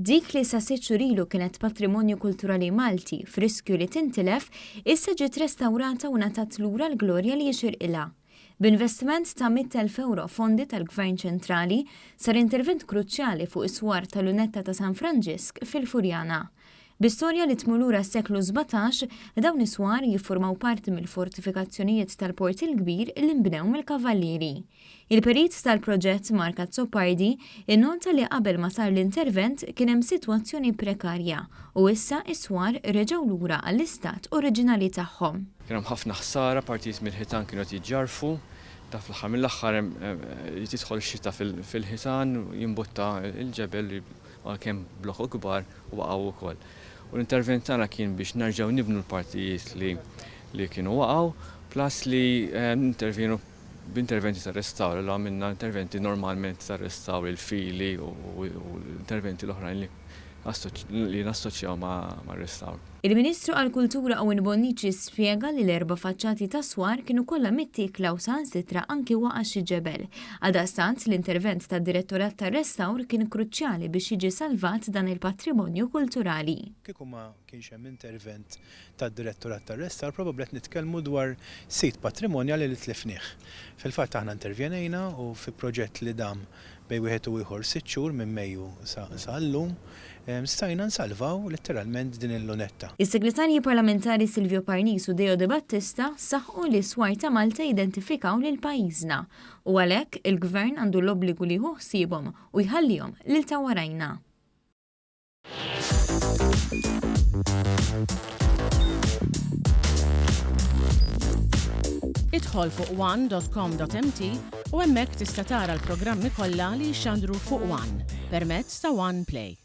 Dik li sa sitt xhur ilu kienet patrimonju kulturali Malti f'riskju li tintilef, issa ġiet restawrata u ngħatat lura l-glorja li jixirqilha. B'investiment ta' 100,000 ewro fondi tal-Gvern ċentrali, sar intervent kruċjali fuq is-swar tal-Lunetta ta' San Franġisk fil-Furjana. Bi storja li tmur lura s-seklu 17, dawn is-swar jiffurmaw parti mill-fortifikazzjonijiet tal-Port il-Kbir li nbnew mill-Kavallieri. Il-perit tal-proġett Mark Azzopardi innota li qabel ma sar l-intervent kien hemm sitwazzjoni prekarja u issa s-swar reġgħu lura għall-istat oriġinali tagħhom. Kien hemm ħafna ħsara, partijiet mill-ħitan kienu qed jiġġarrfu. Ta' fl-aħħar mill-aħħar tidħol xita fil-ħitan, jimbutta l-ġebel għalkemm blokok kbar waqgħu wkoll. U l-intervent tagħna kien biex nerġgħu nibnu l-partijiet li li kienu waqgħu, plus li nintervjenu b'interventi ta' restawr, allura għamilna interventi normalment ta' restawr, il-fili u l-interventi l-oħrajn li li nassoċjaw mar-restawr. Il-Ministru għall-Kultura Owen Bonnici spjega li l-erba' faċċati tas-swar kienu kollha mittiekla u saħansitra anki waqa' xi ġebel. Għaldaqstant, l-intervent tad-Direttorat tar-Restawr kien kruċjali biex jiġi salvat dan il-patrimonju kulturali. Kieku ma kienx hemm intervent tad-Direttorat tar-Restawr probabbli qed nitkellmu dwar sit patrimonjali li tlifnih. Fil-fatt aħna intervjenejna u fi proġett li dam bejn wieħed u ieħor sitt xhur minn Mejju sa llum, stajna nsalvaw letteralment din il-lunetta. Is-Segretarji Parlamentari Silvio Parnis u Deo De Battista saħqu li s-swar ta' Malta jidentifikaw lil pajjiżna u għalhekk il-Gvern għandu l-obbligu li jieħu ħsiebhom u jħallihom lil ta' warajna. Idħol fuq one.com.mt u hemmhekk tista' tara l-programmi kollha li jixxandru fuq One permezz ta' One Play.